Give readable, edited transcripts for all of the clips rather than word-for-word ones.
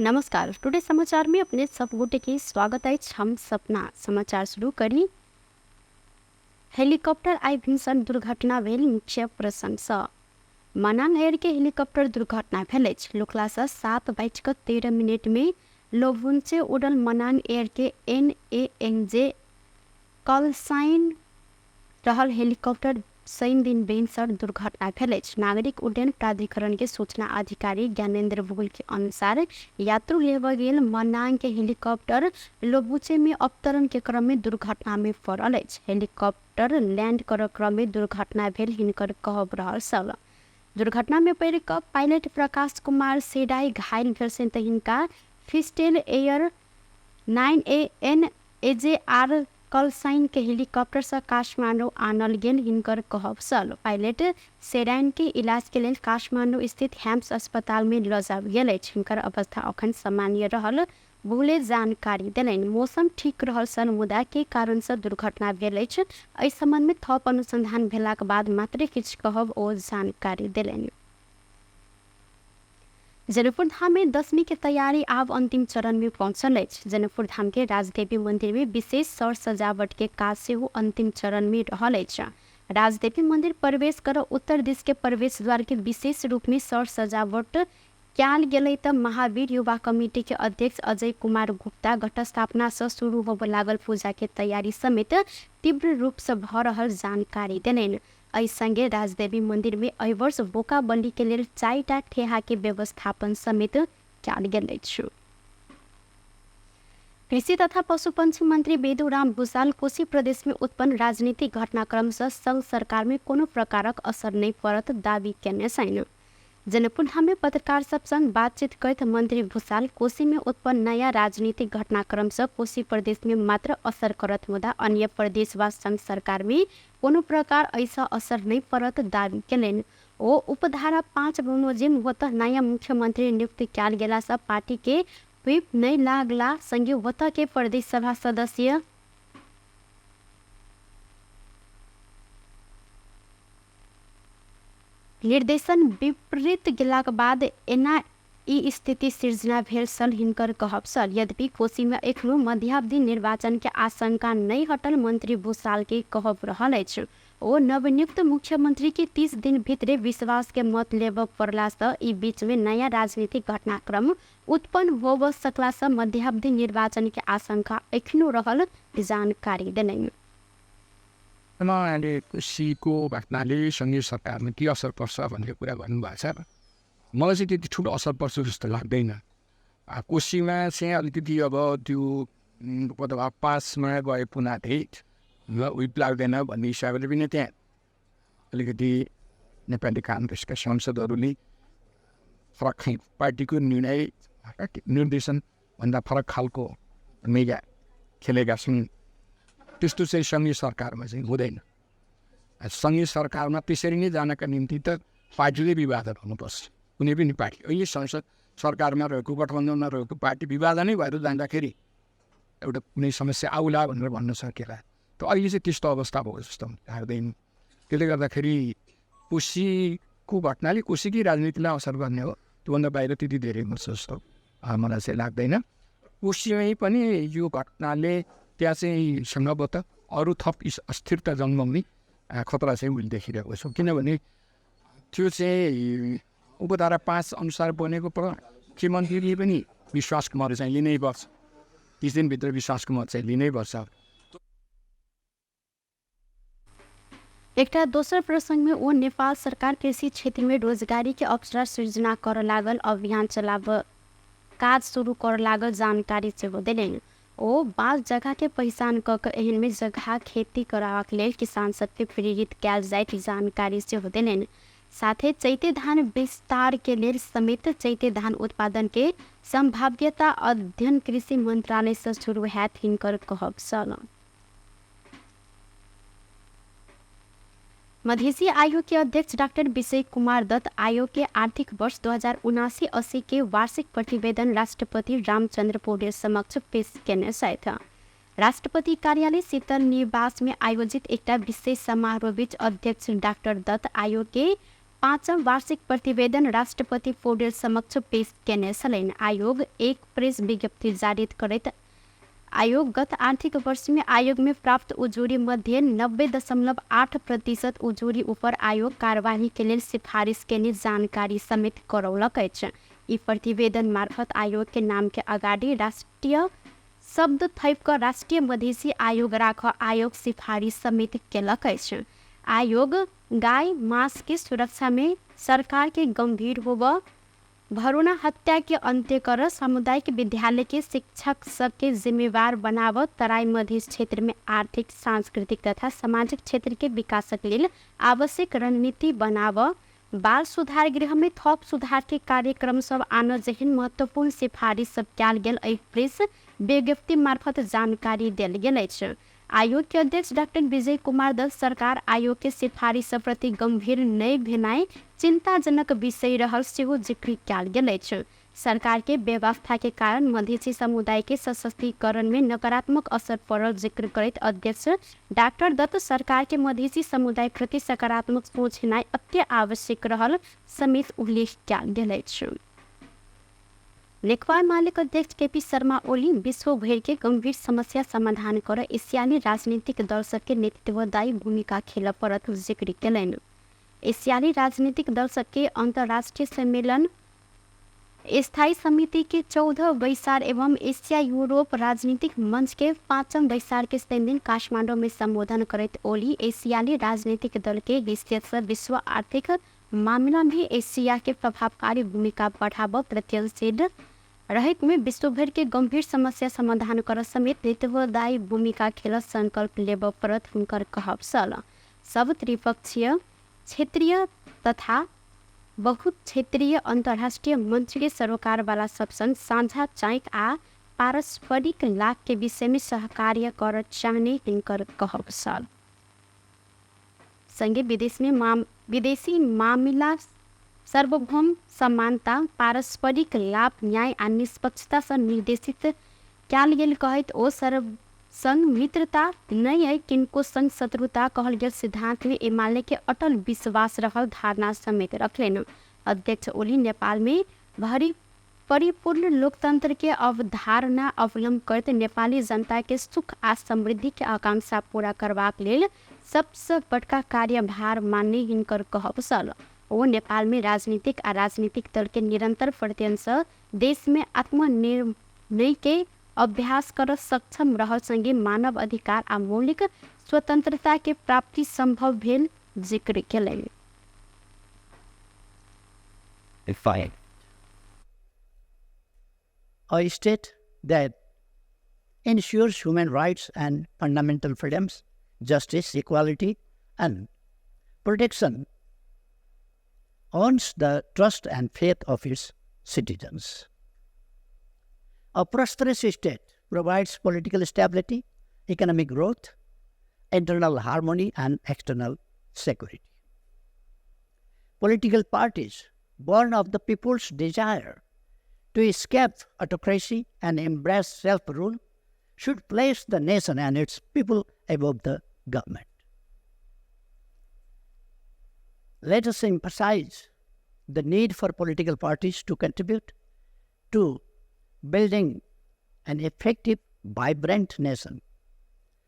नमस्कार, टुडे समाचार में अपने सब गोटे के स्वागत अछि। हम सपना समाचार शुरू करी। हेलीकॉप्टर आइ भीषण दुर्घटना भेल मुख्य प्रसंग मनांग एयर के हेलीकॉप्टर दुर्घटना भेल अछि। लुकला से 7:13 में लोबुंचे उड़ल मनांग एयर के NANJ call sign रहल हेलीकॉप्टर शनि दिन भिनसर दुर्घटना भेल अछि। नागरिक उड्डयन प्राधिकरण के सूचना अधिकारी ज्ञानेन्द्र भुगुल के अनुसार यात्रु लेबऽ गेल मनांग के हेलीकॉप्टर लोबुचे में अवतरण के क्रम में दुर्घटना में पड़ल अछि। हेलीकॉप्टर लैंड करऽ क्रम में दुर्घटना भेल हिनकर कहब रहल छल। दुर्घटना में पड़ि कऽ पायलट प्रकाश कुमार सेडाई घायल भेल छनि तऽ हिनका Fishtail Air 9AN AJR call sign के हेलीकॉप्टर सँ काठमांडू आनल गेल हिनकर कहब छल। पायलट सेराइन के इलाज के लेल काठमांडू स्थित हैम्स अस्पताल में लऽ जायल गेल अछि। हिनकर अवस्था अखन सामान्य रहल भूले जानकारी देलनि। मौसम ठीक रहल छल मुदा के कारण सँ दुर्घटना भेल अछि एहि संबंध में थप अनुसंधान भेलाक बाद मात्रे किछु कहब ओ जानकारी देलनि। जनकपुर धाम में दशमी के तैयारी आब अंतिम चरण में पहुंचल अछि। जनकपुर धाम के राजदेवी मंदिर में विशेष सौर सजावट के काज सेहो अंतिम चरण में रहल अछि। राजदेवी मंदिर प्रवेश कर उत्तर दिश के प्रवेश द्वार के विशेष रूप में सौर सजावट कयल गेलै तऽ महावीर युवा कमिटी के अध्यक्ष अजय कुमार गुप्ता घटस्थापना सँ शुरू होबय लागल पूजा के तैयारी समेत तीव्र रूप सँ भऽ रहल जानकारी देलनि। एहि संगे राजदेवी मंदिर में एहि वर्ष बोका बलि के लेल 4टा ठेहा के व्यवस्थापन समेत कयल गेल अछि। कृषि तथा पशुपक्षी मंत्री बेदुराम भूषाल कोशी प्रदेश में उत्पन्न राजनीतिक घटनाक्रम सँ संघ सरकार में कोनो प्रकारक असर नहि पड़त दावी केने छनि। जनकपुर धाम में पत्रकार सब संग बातचीत करैत मंत्री भूषाल कोशी में उत्पन्न नया राजनीतिक घटनाक्रम सँ कोशी प्रदेश में मात्र असर करत मुदा अन्य प्रदेश वा संघ सरकार में कोनो प्रकार एहिसँ असर नहि पड़त दावी केलनि। ओ उपधारा 5 बमोजिम वतह नया मुख्यमंत्री नियुक्त कयल गेला सँ पार्टी के व्हिप नहि लागला संगे वतह के प्रदेश सभा सदस्य निर्देशन विपरीत गेलाक बाद एना ई स्थिति सिर्जना भेल छल हिनकर कहब छल। यद्यपि कोशी में एखनो मध्यावधि निर्वाचन के आशंका नहि हटल मंत्री भूषाल के कहब रहल अछि। ओ नवनियुक्त मुख्यमंत्री के 30 दिन भितरे विश्वास के मत लेबऽ पड़ला सँ ई बीच में नया राजनीतिक घटनाक्रम उत्पन्न होबऽ सकला सँ मध्यावधि निर्वाचन के आशंका एखनो रहल जानकारी देलनि। अहिले कोशीको घटनाले सङ्घीय सरकारमा के असर पर्छ भन्ने कुरा भन्नुभएको छ। मलाई चाहिँ त्यति ठुलो असर पर्छ जस्तो लाग्दैन। कोशीमा चाहिँ अलिकति अब त्यो उपधारा 5 गएको हुनाले व्हिप लाग्दैन भन्ने हिसाबले पनि त्यहाँ अलिकति नेपाली काङ्ग्रेसका सांसदहरूले फरक पार्टीको निर्णय निर्देशनभन्दा फरक खालको मेगा खेलेका छन्। त्यस्तो चाहिँ सङ्घीय सरकारमा चाहिँ हुँदैन। सङ्घीय सरकारमा त्यसरी नै जानका निम्ति त पार्टीले विवादन हुनुपर्छ। कुनै पनि पार्टी अहिले संसद सरकारमा रहेको गठबन्धनमा रहेको पार्टी विवादनै भएर जाँदाखेरि एउटा कुनै समस्या आउला भनेर भन्न सकेला। त अहिले चाहिँ त्यस्तो अवस्था भएको जस्तो लाग्दैन। त्यसले गर्दाखेरि कोशीको घटनाले कोशीकै राजनीतिलाई असर गर्ने हो, त्योभन्दा बाहिर त्यति धेरै गर्छ जस्तो मलाई चाहिँ लाग्दैन। कोशीमै पनि यो घटनाले त्यहाँ चाहिँ सम्भवतः अरू थप अस्थिरता जन्माउने खतरा चाहिँ मैले देखिरहेको छु। किनभने त्यो चाहिँ उपधारा 5 अनुसार बनेको मुख्यमन्त्रीले पनि विश्वासको मत चाहिँ लिनै पर्छ, 30 दिनभित्र विश्वासको मत चाहिँ लिनै पर्छ। एकटा दोसर प्रसंग में ओ नेपाल सरकार कृषि क्षेत्र में रोजगारी के अवसर सृजना कर लागल अभियान चलाब काज शुरू कर लागल जानकारी सेहो देलनि। ओ बाल जगह के पहिचान कऽ के एहन में जगह खेती करबाक लेल किसान सबके प्रेरित कयल जाइत जानकारी सेहो देलनि। साथे चैते धान विस्तार के लेल समेत चैते धान उत्पादन के संभाव्यता अध्ययन कृषि मंत्रालय से शुरू हैत हिनकर कहब छल। मधेसी आयोग के अध्यक्ष डॉक्टर विजय कुमार दत्त आयोग के आर्थिक वर्ष 2079-80 के वार्षिक प्रतिवेदन राष्ट्रपति रामचंद्र पौडेल समक्ष पेश केने छथि। राष्ट्रपति कार्यालय शीतल निवास में आयोजित एकटा विशेष समारोह बीच अध्यक्ष डॉक्टर दत्त आयोग के पाँचम वार्षिक प्रतिवेदन राष्ट्रपति पौडेल समक्ष पेश केने छलनि। आयोग एक प्रेस विज्ञप्ति जारी करैत आयोग गत आर्थिक वर्ष में आयोग में प्राप्त उजुरी मध्ये 90.8% उजुरी ऊपर आयोग कार्यवाही के लेल सिफारिश केने जानकारी समेत करौलक अछि। ई प्रतिवेदन मार्फत आयोग के नाम के अगाडि राष्ट्रिय शब्द थैप क राष्ट्रिय मधेसी आयोग राख आयोग सिफारिश समेत केलक अछि। आयोग गाय मांस के सुरक्षा में सरकार के गंभीर होब, भ्रूण हत्या के अन्त्य कर, सामुदायिक विद्यालय के शिक्षक सबके जिम्मेवार बनाव, तराई मधेस क्षेत्र में आर्थिक, सांस्कृतिक तथा सामाजिक क्षेत्र के विकासक लेल आवश्यक रणनीति बनाव, बाल सुधार गृह में थप सुधार के कार्यक्रम सब आन जेहन महत्वपूर्ण सिफारिश सब कयल गेल एहि प्रेस विज्ञप्ति मार्फत जानकारी देल गेल अछि। आयोग के अध्यक्ष डाक्टर विजय कुमार दत्त सरकार आयोग के सिफारिश सब प्रति गंभीर नहि भेनाइ चिंताजनक विषय रहल सेहो जिक्र कयल गेल अछि। सरकार के व्यवस्था के कारण मधेसी समुदाय के सशक्तिकरण में नकारात्मक असर पड़ल जिक्र करैत अध्यक्ष डाक्टर दत्त सरकार के मधेसी समुदाय प्रति सकारात्मक सोच हेनाइ अत्य आवश्यक रहल समेत उल्लेख कयल गेल अछि। नेकपा एमालेक अध्यक्ष केपी शर्मा ओली विश्वभरि के गंभीर समस्या समाधान कर एशियाली राजनीतिक दल सबके नेतृत्वदायी भूमिका खेल पड़त जिक्र केलनि। एशियाली राजनीतिक दल सबके अंतर्राष्ट्रीय सम्मेलन स्थायी समिति के 14 बैसार एवं एशिया यूरोप राजनीतिक मंच के 5म बैसार के शनिदिन काठमाडौँ में संबोधन करैत ओली एशियाली राजनीतिक दल के हैसियत से विश्व आर्थिक मामला में एशिया के प्रभावकारी भूमिका बढ़ाव, प्रत्ययशील रहित में विश्वभर के गंभीर समस्या समाधान कर समेत नेतृत्वदायी भूमिका खेल संकल्प लेब पड़त हुनकर कहब छल। सब त्रिपक्षीय, क्षेत्रीय तथा बहुत क्षेत्रीय अंतर्राष्ट्रीय मंच के सरोकारवाला सब संग साझा चाइक आ पारस्परिक लाभ के विषय में सहकार्य कर चाहने हिनकर कहब छल। संगे विदेश में विदेशी मामिला सार्वभौम समानता, पारस्परिक लाभ, न्याय आ निष्पक्षता से निर्देशित कयल गेल कहैत ओ सर्व संग मित्रता नहि अइ किनको संग शत्रुता कहल गेल सिद्धांत में एमाले के अटल विश्वास रहल धारणा समेत रखलनि। अध्यक्ष ओली नेपाल में भरी परिपूर्ण लोकतंत्र के अवधारणा अवलंब करैत नेपाली जनता के सुख आ समृद्धि के आकांक्षा पूरा करबाक लेल सबसँ बड़का कार्यभार मान्ने हिनकर कहब छल। ओ नेपाल में राजनीतिक आ राजनीतिक दल के निरंतर प्रयत्न से देश में आत्मनिर्णय के अभ्यास कर सक्षम रहल संगे मानव अधिकार आ मौलिक स्वतंत्रता के प्राप्ति संभव भेल जिक्र केलनि। A state that ensures human rights and fundamental freedoms, justice, equality, and protection earns the trust and faith of its citizens. A prosperous state provides political stability, economic growth, internal harmony, and external security. Political parties born of the people's desire to escape autocracy and embrace self-rule should place the nation and its people above the government. Let us emphasize the need for political parties to contribute to building an effective, vibrant nation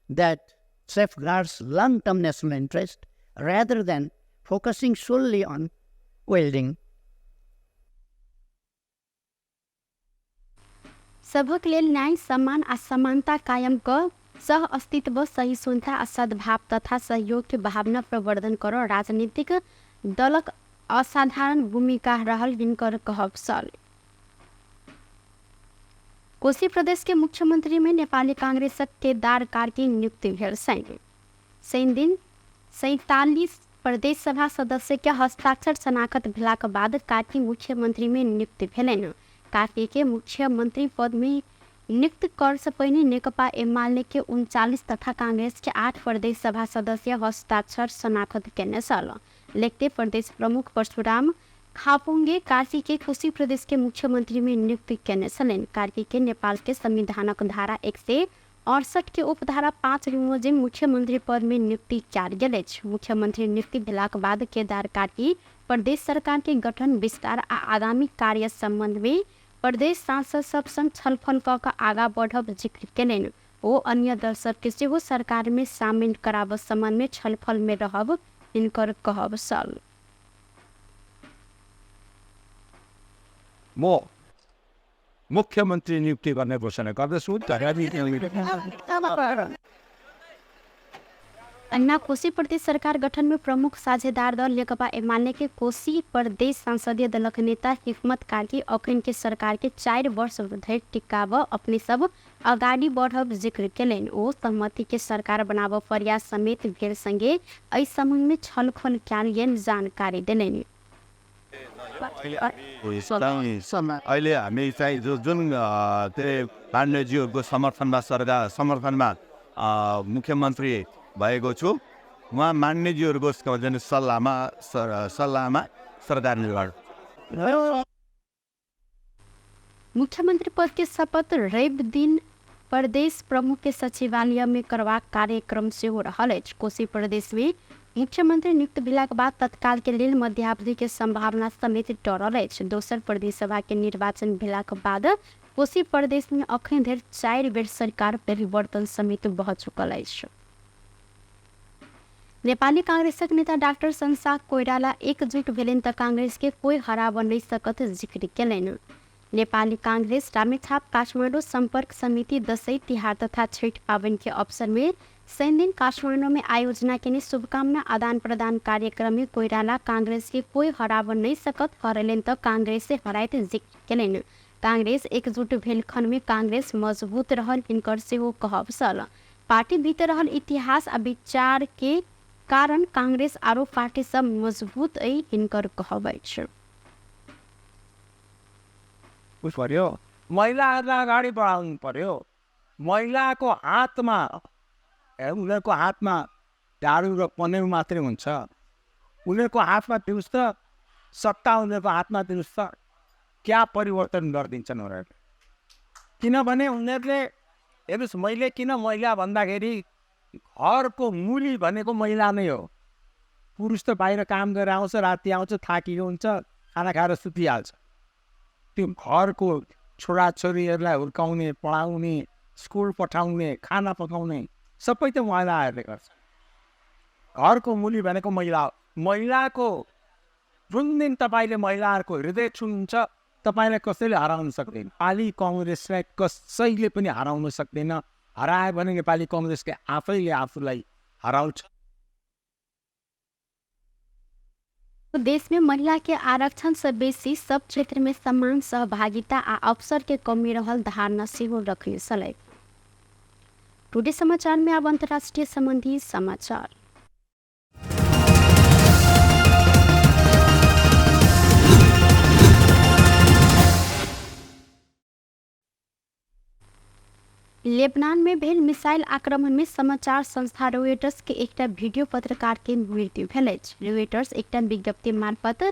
that safeguards long-term national interest rather than focusing solely on wielding. सबक लेल न्याय, सम्मान आ समानता कायम क सह अस्तित्व, सहिष्णुता आ सद्भाव तथा सहयोग के भावना प्रवर्धन कर राजनीतिक दलक असाधारण भूमिका रहल हिनकर कहब छल। कोशी प्रदेश के मुख्यमंत्री में नेपाली कांग्रेस केदार कार्की नियुक्ति भेल छनि। शनिदिन 47 प्रदेश सभा सदस्य के हस्ताक्षर शनाखत भेलाक बाद कार्की मुख्यमंत्री में नियुक्ति भेलनि। कार्की के मुख्यमंत्री पद में नियुक्त कर से पहिने नेकपा एमाले के 39 तथा कांग्रेस के 8 प्रदेश सभा सदस्य हस्ताक्षर शनाखत केने छल। लेखते प्रदेश प्रमुख परशुराम खापुंगे कार्की के कोशी प्रदेश के मुख्यमंत्री में नियुक्त केने छलनि। कार्की के नेपाल के संविधानक धारा 168 के उपधारा 5 बमोजिम मुख्यमंत्री पद में नियुक्ति कयल गेल अछि। मुख्यमंत्री नियुक्ति भेलाक बाद केदार कार्की प्रदेश सरकार के गठन विस्तार आ आगामी कार्य सम्बन्ध में प्रदेश सांसद सब संग छलफल कऽ कऽ आगा बढ़ब जिक्र केलनि। ओ अन्य दल सबके सेहो सरकार में शामिल कराबऽ सम्बन्ध में छलफल में रहब हिनकर कहब छल। म मुख्यमन्त्री नियुक्ति गर्ने घोषणा गर्दछु। अहिना कोशी प्रदेश सरकार गठन में प्रमुख साझेदार दल नेकपा एमाले के कोशी प्रदेश संसदीय दलक नेता हिकमत कार्की अखन के सरकार के 4 वर्ष धरि टिकाबऽ अपने सब अगाडि बढ़ब जिक्र केलनि। ओ सहमति के सरकार बनाबऽ प्रयास समेत भेल संगे एहि सम्बन्ध में छलफल कयल गेल जानकारी देलनि। अहिले हामी चाहिँ जुन के मान्यज्यूहरूको समर्थनमा सरकार समर्थनमा मुख्यमन्त्री भएको छु, उहाँ मान्यज्यूहरूको जुन सल्लाहमा सरकार निर्माण। मुख्यमंत्री पद के शपथ रवि दिन प्रदेश प्रमुख के सचिवालय में करबाक कार्यक्रम सेहो रहल अछि। कोशी प्रदेश में मुख्यमंत्री नियुक्त भेलाक बाद तत्काल के लेल मध्यावधि के संभावना समेत टरल अछि। दोसर प्रदेश सभा के निर्वाचन भेलाक बाद कोशी प्रदेश में अखन धरि 4 बेर सरकार परिवर्तन समेत भऽ चुकल अछि। नेपाली कांग्रेसक नेता डाक्टर संसार कोइराला एकजुट भेलनि तऽ कांग्रेस के कोई हराबऽ नहि सकत जिक्र केलनि। नेपाली कांग्रेस रामेछाप काठमाडौँ सम्पर्क समिति दसैँ तिहार तथा छठि पाबनि के अवसर में शनिदिन काठमाडौँ में आयोजना केने शुभकामना आदान प्रदान कार्यक्रम में कोइराला कांग्रेस के कोई हराबऽ नहि सकत, हरेलनि तऽ कांग्रेस से हराइत जिक्र केलनि। कांग्रेस एकजुट भेल खन में कांग्रेस मजबूत रहल हिनकर सेहो कहब छल। पार्टी भीतर रहल इतिहास आ विचार के कारण कांग्रेस आरो पार्टी सब मजबूत अइ हिनकर कहब अछि। पर्यो महिलाहरूलाई अगाडि बढाउनु पर्यो। महिलाको हातमा उनीहरूको हातमा झाडु र पनेउ मात्रै हुन्छ। उनीहरूको हातमा दिनुहोस् त सत्ता, उनीहरूको हातमा दिनुहोस् त क्या परिवर्तन गरिदिन्छन् उनीहरूले। किनभने उनीहरूले हेर्नुहोस्, मैले किन महिला भन्दाखेरि घरको मुली भनेको महिला नै हो। पुरुष त बाहिर काम गरेर आउँछ, राति आउँछ, थाकिएको हुन्छ, खाना खाएर सुतिहाल्छ। त्यो घरको छोराछोरीहरूलाई हुर्काउने, पढाउने, स्कुल पठाउने, खाना पकाउने सबै त महिलाहरूले गर्छ। घरको मुली भनेको महिला हो। महिलाको जुन दिन तपाईँले महिलाहरूको हृदय छुनुहुन्छ, तपाईँलाई कसैले हराउन सक्दैन। नेपाली कङ्ग्रेसलाई कसैले पनि हराउन सक्दैन। हरायो भने नेपाली कङ्ग्रेसले आफैले आफूलाई हराउँछ। देश में महिला के आरक्षण से बेसी सब क्षेत्र में समान सहभागिता आ अवसर के कमी रहल धारणा सेहो रखने छलै। टुडे समाचार में अब अंतर्राष्ट्रीय संबंधी समाचार। लेबनान में भेल मिसाइल आक्रमण में समाचार संस्था रॉयटर्स के एकटा वीडियो पत्रकार के मृत्यु भेल अछि। रॉयटर्स एकटा विज्ञप्ति मार्फत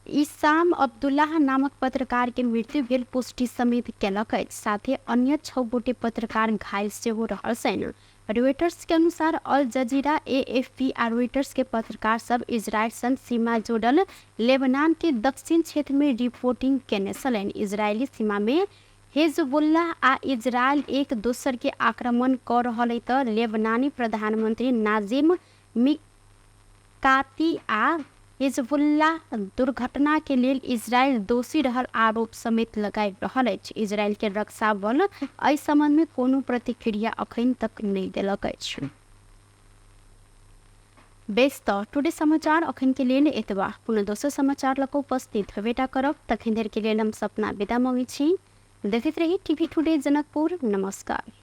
इसाम अब्दुल्लाह नामक पत्रकार के मृत्यु भेल पुष्टि समेत केलक अछि। साथे अन्य 6 गोटे पत्रकार घायल सेहो रहल छनि। रॉयटर्स के अनुसार अल जजीरा, एएफपी आ रॉयटर्स के पत्रकार सब इजरायल संग सीमा जोड़ल लेबनान के दक्षिण क्षेत्र में रिपोर्टिंग केने छलनि। इजरायली सीमा में हिजबुल्लाह आ इजरायल एक दोसर के आक्रमण कऽ रहल अइ तऽ लेबनानी प्रधानमंत्री नाजिम मिकाती आ हिजबुल्लाह दुर्घटना के लेल इजरायल दोषी रहल आरोप समेत लगाबि रहल अछि। इजरायल के रक्षा बल एहि संबंध में कोनो प्रतिक्रिया अखन तक नहि देलक अछि। बेस तऽ टुडे समाचार अखन के लेल एतबा। पुनः दोसर समाचार लऽ कऽ उपस्थित हेबेटा करब। तखन धरि के लेल हम सपना विदा मांगै छी। देखैत रही टीवी टुडे जनकपुर। नमस्कार।